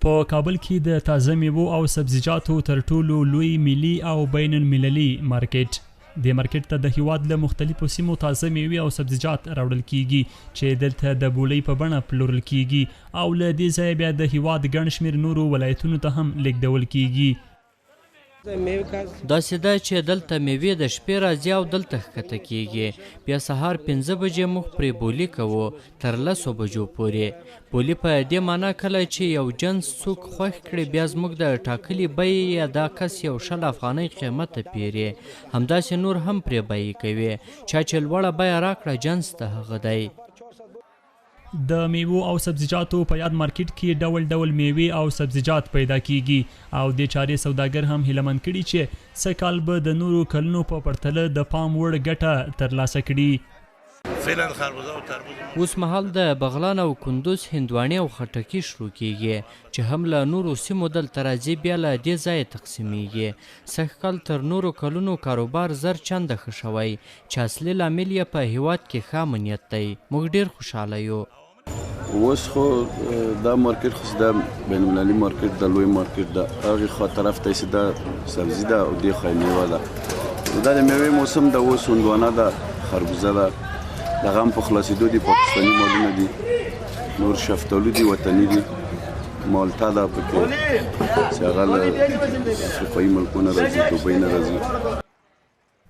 په کابل کې د تازه میوو او سبزیجاتو تر ټولو لوی ملي او بین المللي مارکیټ. دې مارکیټ ته د هیواد له مختلفو سیمو تازه میوې او سبزیجات راوړل کیږي چې دلته د بولۍ په بڼه پلورل کیږي او له دې ځایه بیا د هیواد ګڼ شمېر نورو ولایتونو ته هم لیږدول کیږي. داسې ده چې دلته مېوې د شپې راځي او دلته ښکته کېږي، بیا سهار پنځه بجې موږ پرې بولي کوو تر لسو بجو پورې. بولي په دې مانا کله چې یو جنس څوک خوښ کړي بیا زموږ د ټاکلي بیې یې دا کس یو 20 افغانۍ قیمته پېري، همداسې نور هم پرې بیې کوي، چا چې لوړه بیه راکړه جنس د هغه دی. د میوو او سبزیجاتو په یاد مارکیټ کې ډول ډول میوې او سبزیجات پیدا کیږي او دې چارې سوداګر هم هیله مند کړي چې سږ کال به د نورو کلونو په پرتله د پام وړ ګټه ترلاسه کړي. اوس مهال د بغلان او کندوز هندواڼې او خټکي شروع کیږي چې هم له نورو سیمو دلته راځي بیا له دې ځایه تقسیمیږي. سږ کال تر نورو کلونو کاروبار زر چنده ښه شوی چې اصلي لامل یې په هیواد کې ښه امنیت دی، موږ ډیر خوشحاله یو. اوس خو دا مارکیټ خو دا بین المللي مارکیټ ده، لوی مارکیټ ده، هغې خوا طرف ته یې دا سبزي ده او دې خوا یې میوه ده. دا د میوې موسم ده، اوس هندوانه ده، خربوزه ده، دغه هم په خلاصېدو دي، پاکستاني مالونه دي، نور شفتالو دي، وطني دي، مالټه ده پکې چې هغه له افریقایي ملکونو راځي، دوبۍ نه راځي.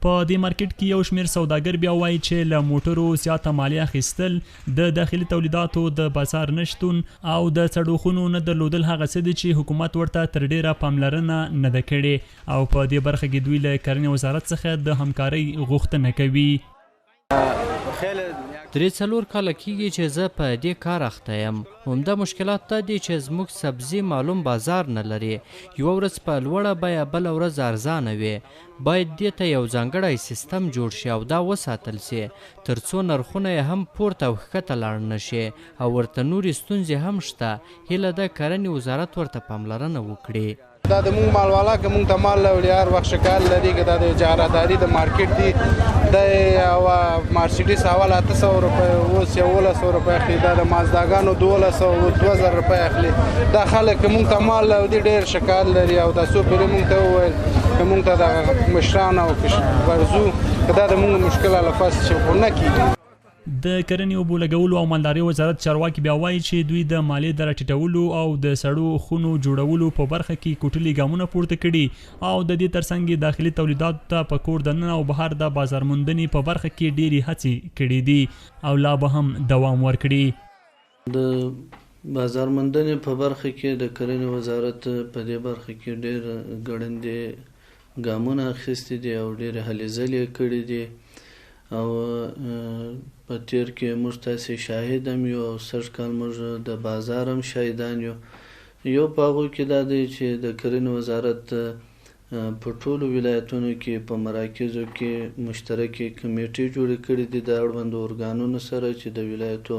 په دې مارکیټ کې یو شمېر سوداګر بیا وایي چې له موټرو زیاته مالیه اخیستل، د داخلي تولیداتو د بازار نشتون او د څړوخونو نه درلودل هغه څه دي چې حکومت ورته تر ډېره پاملرنه نه ده کړې او په دې برخه کې دوی له کرنې وزارت څخه د همکارۍ غوښتنه کوي. درې څلور کاله کیږي چې زه په دې کار اخته یم. عمده مشکلات دا دي چې زموږ سبزي معلوم بازار نه لري. یوه ورځ په لوړه بیه بله ورځ ارزانه وي. باید دې ته یو ځانګړی سیستم جوړ شي او دا وساتل شي تر څو نرخونه یې هم پورته او ښکته لاړ نه شي او ورته نورې ستونزې هم شته. هیله ده کرنې وزارت ورته پاملرنه وکړي. دا د مونږ مال والا که مونږ ته مال راوړي هر وخت شکایت لري که دا د اجاره داري د مارکیټ دي د یو مارسیډیس اول 800 روپۍ اوس 1100 روپۍ اخلي، دا د مازداګانو 1200 اوس 2000 روپۍ اخلي. دا خلک که مونږ ته مال راوړي ډېر شکایت لري او دا څو پېرې مونږ ته وویل که مونږ ته دغه مشران او ورځو که دا د مونږ مشکل الفاظ چې خو نه کېږي. د کرنې، اوبو لګولو او مالدارۍ وزارت چارواکي بیا وايي چې دوی د مالې د راټیټولو او د سړو خونو جوړولو په برخه کې کوټلي ګامونه پورته کړي او د دې ترڅنګ یې داخلي تولیداتو ته په کور دننه او بهر د بازارموندنې په برخه کې ډېرې هڅې کړې دي او لا به هم دوام ورکړي. د بازارموندنې په برخه کې د کرنې وزارت په دې برخه کې ډېر ګړندي ګامونه اخیستي دي او ډېرې هلې ځلې یې کړې دي او په تېر کې موږ تاسې شاهد هم یو او سږ کال موږ د بازار هم شاهدان یو. یو په هغو کې دا دی چې د کرنې وزارت په ټولو ولایتونو کې په مراکزو کې مشترکې کمیټې جوړې کړې دي د اړوندو ارګانونو سره چې د ولایتو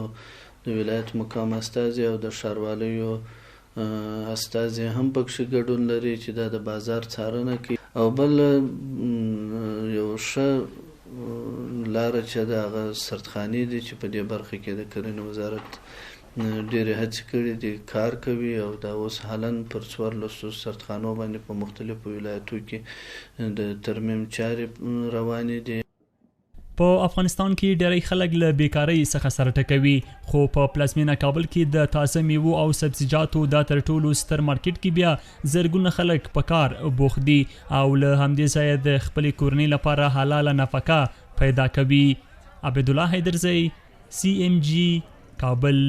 د ولایت مقام استازي او د ښاروالیو استازي هم پکښې ګډون لري چې دا د بازار څارنه کوي او بل یو ښه لاره چې ده هغه سردخانې دي چې په دې برخه کې د کرنې وزارت ډېرې هڅې کړې دي، کار کوي او دا اوس حالاً پر څوارلسو سردخانو باندې په مختلفو ولایتو کې د ترمیم چارې روانې دي. په افغانستان کې ډېری خلک له بېکارۍ څخه سر ټکوي، خو په پلازمېنه کابل کې د تازه میوو او سبزیجاتو دا تر ټولو ستر مارکیټ کې بیا زرګونه خلک په کار بوخت دي او له همدې ځایه د خپلې کورنۍ لپاره حلاله نفقه پیدا کوي. عبیدالله حیدرزی، سي ایم جي، کابل.